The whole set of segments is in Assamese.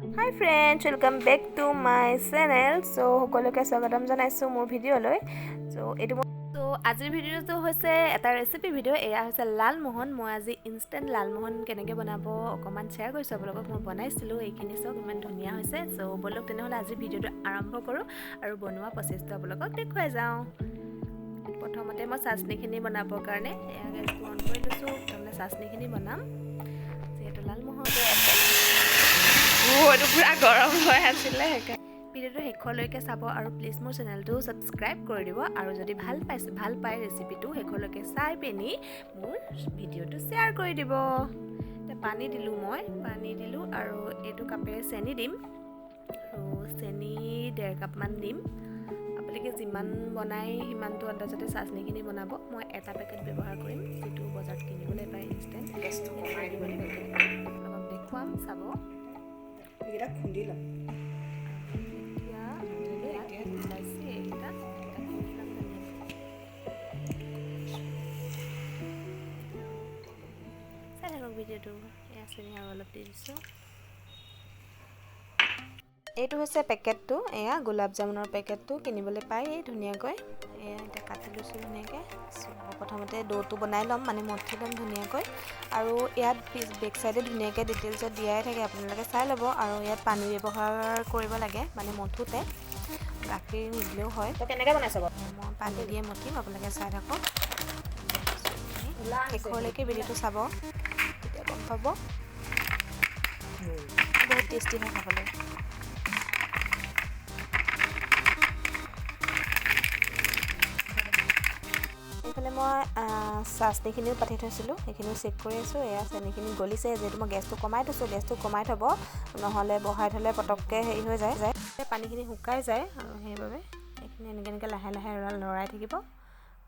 Hi friends, welcome back to my channel. So সকলোকে স্বাগতম জনাইছোঁ মোৰ ভিডিঅ'লৈ। চ' এইটো ত' আজিৰ ভিডিঅ'টো হৈছে এটা ৰেচিপি ভিডিঅ'। এয়া হৈছে লালমোহন। মই আজি ইনষ্টেণ্ট লালমোহন কেনেকৈ বনাব অকণমান শ্বেয়াৰ কৰিছোঁ আপোনালোকক। মই বনাইছিলোঁ, এইখিনি চাওক ইমান ধুনীয়া হৈছে। চ' ব'লক তেনেহ'লে আজি ভিডিঅ'টো আৰম্ভ কৰোঁ আৰু বনোৱা প্ৰচেছটো আপোনালোকক দেখুৱাই যাওঁ। প্ৰথমতে মই চাটনিখিনি বনাবৰ কাৰণে এয়া গেছটো অন কৰি লৈছোঁ। তাৰমানে চাটনিখিনি বনাম যিহেতু লালমোহন। এইটো পূৰা গৰম হৈ আছিলে সেইকাৰণে। ভিডিঅ'টো শেষলৈকে চাব আৰু প্লিজ মোৰ চেনেলটো ছাবস্ক্ৰাইব কৰি দিব আৰু যদি ভাল পাইছে, ভাল পায় ৰেচিপিটো শেষলৈকে চাই পিনি মোৰ ভিডিঅ'টো শ্বেয়াৰ কৰি দিব। এতিয়া পানী দিলোঁ, মই পানী দিলোঁ আৰু এইটো কাপেৰে চেনি দিম আৰু চেনি 1.5 কাপমান দিম। আপোনালোকে যিমান বনায় সিমানটো আন্দাজতে চাটনিখিনি বনাব। মই এটা পেকেট ব্যৱহাৰ কৰিম, যিটো বজাৰত কিনিবলৈ পায় ইনষ্টেণ্ট। গেছটো কমাই দিব লাগিব। আপোনালোকক দেখুৱাম, চাব। এইকেইটা খুন্দি ল'ম। এতিয়া ইয়াত ওলাইছে এইকেইটা, এইকেইটা খুন্দি ল'ম ধুনীয়াকৈ। চাই থাকক ভিডিঅ'টো। এয়া চেনি আৰু অলপ দি দিছোঁ। এইটো হৈছে পেকেটটো, এয়া গোলাপ জামুনৰ পেকেটটো কিনিবলৈ পায় এই ধুনীয়াকৈ। এয়া এতিয়া কাটি লৈছোঁ ধুনীয়াকৈ। প্ৰথমতে দৌটো বনাই ল'ম, মানে মঠি ল'ম ধুনীয়াকৈ। আৰু ইয়াত পিছ বেক চাইডে ধুনীয়াকৈ ডিটেইলছত দিয়াই থাকে, আপোনালোকে চাই ল'ব। আৰু ইয়াত পানী ব্যৱহাৰ কৰিব লাগে, মানে মঠোতে গাখীৰ নিদিলেও হয়। তই কেনেকৈ বনাইছ বাৰু? মই পানী দিয়ে মঠিম, আপোনালোকে চাই থাকক শেষলৈকে ভিডিঅ'টো চাব, তেতিয়া গম পাব। বহুত টেষ্টি হয় খাবলৈ। এইফালে মই চাটনিখিনিও পাতি থৈছিলোঁ, সেইখিনিও চেক কৰি আছোঁ। এয়া চেনিখিনি গলিছে, যিহেতু মই গেছটো কমাই থৈছোঁ। গেছটো কমাই থ'ব, নহ'লে বঢ়াই থ'লে পটককৈ হেৰি হৈ যায়, পানীখিনি শুকাই যায়। আৰু সেইবাবে এইখিনি এনেকৈ এনেকৈ লাহে লাহে লৰাই থাকিব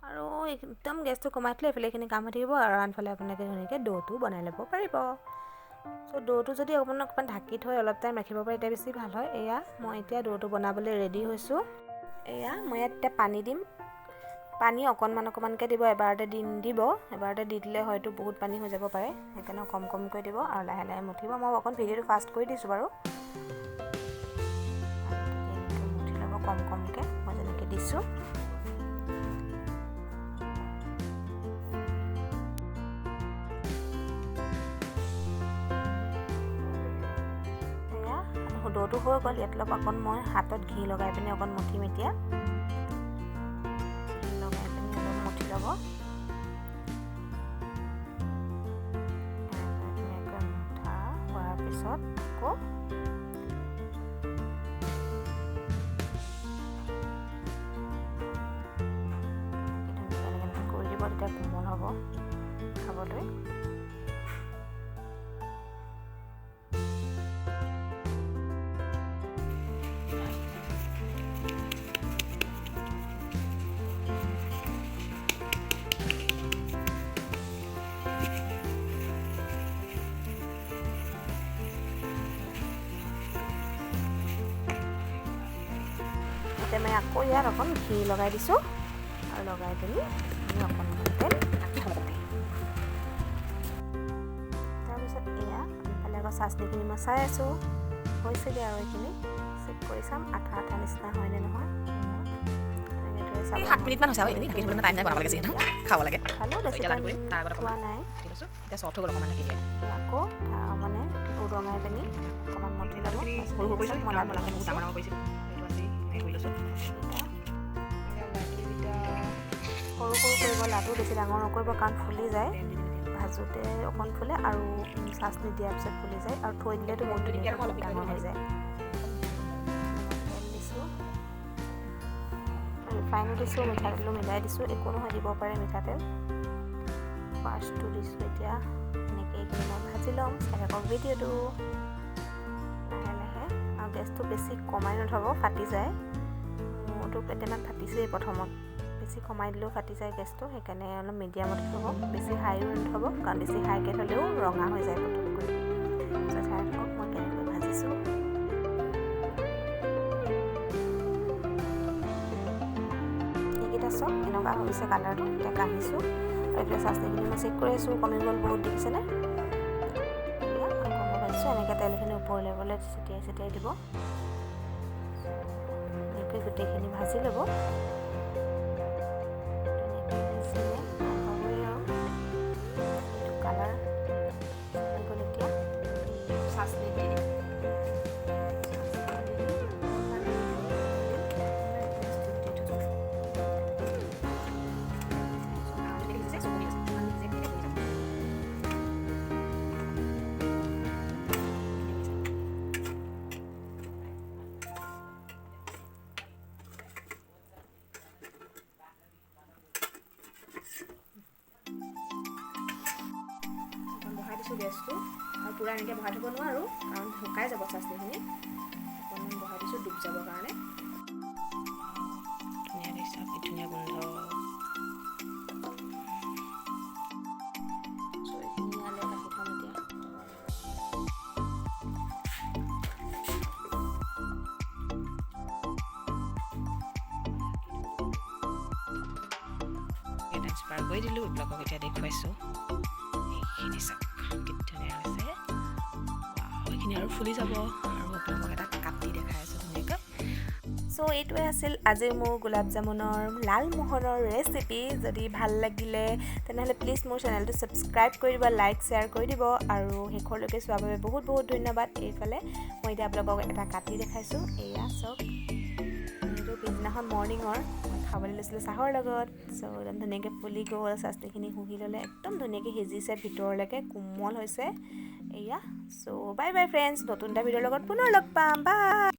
আৰু একদম গেছটো কমাই থ'লে এইফালে এইখিনি কাম হৈ থাকিব আৰু আনফালে আপোনালোকে ধুনীয়াকৈ দৌটো বনাই ল'ব পাৰিব। চ' দৌটো যদি অকণমান অকণমান ঢাকি থৈ অলপ টাইম ৰাখিব পাৰি তেতিয়া বেছি ভাল হয়। এয়া মই এতিয়া দৌটো বনাবলৈ ৰেডি হৈছোঁ। এয়া মই ইয়াত এতিয়া পানী দিম। পানী অকণমান অকণমানকৈ দিব, এবাৰতে দি নিদিব। এবাৰতে দি দিলে হয়তো বহুত পানী হৈ যাব পাৰে, সেইকাৰণে কম কমকৈ দিব আৰু লাহে লাহে মুঠিব। মই অকণ ভিডিঅ'টো ফাষ্ট কৰি দিছোঁ বাৰু। এনেকৈ মুঠি ল'ব কম কমকৈ, মই যেনেকৈ দিছোঁ। এয়া দৌটো হৈ গ'ল। ইয়াত অলপ অকণ মই হাতত ঘি লগাই পিনি অকণ মুঠিম। এতিয়া লগাই পিনি অলপ মুঠি ল'ব। ধুনীয়াকৈ মুঠা হোৱাৰ পিছত আকৌ ধুনীয়াকৈ এনেকৈ কৰি দিব, তেতিয়া কোমল হ'ব খাবলৈ। এতিয়া মই আকৌ ইয়াত অকণ ঘি লগাই দিছোঁ আৰু লগাই পিনি অকণমান তেল। তাৰপিছত এয়া আনফালে আকৌ চাটনিখিনি মই চাই আছোঁ, হৈছেগৈ আৰু এইখিনি চেক কৰি চাম আঠা আঠা নিচিনা হয়নে নহয়। এনেদৰে চাব। 7 মিনিটমান হৈছে আৰু এইখিনি ঢাকি থ'বলৈ টাইম নাই, বনাব লাগে যিহেতু খাব লাগে। খালোঁ, বেছি এতিয়া লাডু টাইম কৰিম, তাৰ আগত খোৱা অকণমান নাই। ঢাকি থৈছোঁ। এতিয়া চফ্ট হৈ গ'ল, অকণমান ঢাকি দিয়ে। আকৌ মানে উদঙাই পিনি অকণমান মঠি ল'ব। লাডুখিনি সৰু সৰু কৰিছোঁ, মই কাৰণ লাডু মই লাডুখিনি বহুত বনাইছোঁ। ডাঙৰ ডাঙৰ কৰিছিলোঁ, সেইটো আজি এনেকৈ কৰি লৈছোঁ। সৰু সৰু কৰিব লাডু, বেছি ডাঙৰ নকৰিব, কাৰণ ফুলি যায়। তেল দি দিম এতিয়া। ভাজোঁতে অকণ ফুলে আৰু চাটনি দিয়াৰ পিছত ফুলি যায় আৰু থৈ দিলেতো বহুত এতিয়া ধুনীয়াকৈ আকৌ অলপ ডাঙৰ হৈ যায়। তেল দিছোঁ, ৰিফাইনো দিছোঁ, মিঠাতেলো মিলাই দিছোঁ, একো নহয়, দিব পাৰে মিঠাতেল। ফাৰ্ষ্টটো দিছোঁ। এতিয়া এনেকৈ এইখিনি মই ভাজি ল'ম। চাই থাকক ভিডিঅ'টো লাহে লাহে। আৰু গেছটো বেছি কমাই নথ'ব, ফাটি যায়। মোৰতো কেইটামান ফাটিছেই প্ৰথমত। বেছি কমাই দিলেও ফাটি যায় গেছটো, সেইকাৰণে অলপ মিডিয়ামত থ'ব, বেছি হাইও নথ'ব, কাৰণ বেছি হাইকৈ থ'লেও ৰঙা হৈ যায় পটককৈ। চাই থাকক মই কেনেকৈ ভাজিছোঁ। এইকেইটা চব এনেকুৱা হৈছে কালাৰটো। এতিয়া কাঢ়িছোঁ আৰু এইফালে চাটনিখিনি মই চেক কৰি আছোঁ, কমি গ'ল বহুত, দেখিছেনে? আকৌ মই ভাজিছোঁ। এনেকৈ তেলখিনি ওপৰলৈ চাৰিওফালে ছটিয়াই ছটিয়াই দিব। এনেকৈ গোটেইখিনি ভাজি ল'ব। ধুনীয়াকৈ ভাজিলে পাবই আৰু এইটো কালাৰ হৈ গ'ল। এতিয়া চাচনি দি দিম। চাচনি দি দিম। গেছটোত দি থৈছোঁ। দেখিছে, চকু দি আছে, ইমান নিজে ধুনীয়াকৈ পৰি যাব। ধুনীয়া হৈছে। অকণ বঢ়াই দিছোঁ গেছটো আৰু পূৰা এনেকৈ বঢ়াই থ'ব নোৱাৰোঁ, কাৰণ শুকাই যাব চাচনিখিনি। অকণমান বঢ়াই দিছোঁ ডুব যাবৰ কাৰণে। ধুনীয়া দেখিছে, কি ধুনীয়া গোন্ধ! চ' এইখিনি ইয়ালৈ ৰাখি থ'ম এতিয়া। ট্ৰেন্সফাৰ কৰি দিলোঁ। আপোনালোকক এতিয়া দেখুৱাইছোঁ। এইখিনি চাওক, কি ধুনীয়া হৈছে! ৱাও, এইখিনি আৰু ফুলি যাব। আৰু আপোনালোকক এটা কাটি দেখাই আছোঁ ধুনীয়াকৈ। চ' এইটোৱে আছিল আজিৰ মোৰ গোলাপ জামুনৰ লালমোহনৰ ৰেচিপি। যদি ভাল লাগিলে, তেনেহ'লে প্লিজ মোৰ চেনেলটো ছাবস্ক্ৰাইব কৰি দিব, লাইক, শ্বেয়াৰ কৰি দিব আৰু শেষৰলৈকে চোৱাৰ বাবে বহুত বহুত ধন্যবাদ। এইফালে মই এতিয়া আপোনালোকক এটা কাটি দেখাইছোঁ। এয়া চাওক, এইটো পিছদিনাখন মৰ্ণিঙৰ, মই খাবলৈ লৈছিলোঁ চাহৰ লগত। চ' একদম ধুনীয়াকৈ ফুলি গ'ল, চাচনিখিনি শুহি ল'লে, একদম ধুনীয়াকৈ সিজিছে ভিতৰলৈকে, কোমল হৈছে এয়া। চ' বাই বাই ফ্ৰেণ্ডছ, নতুন এটা ভিডিঅ'ৰ লগত পুনৰ লগ পাম। বাই।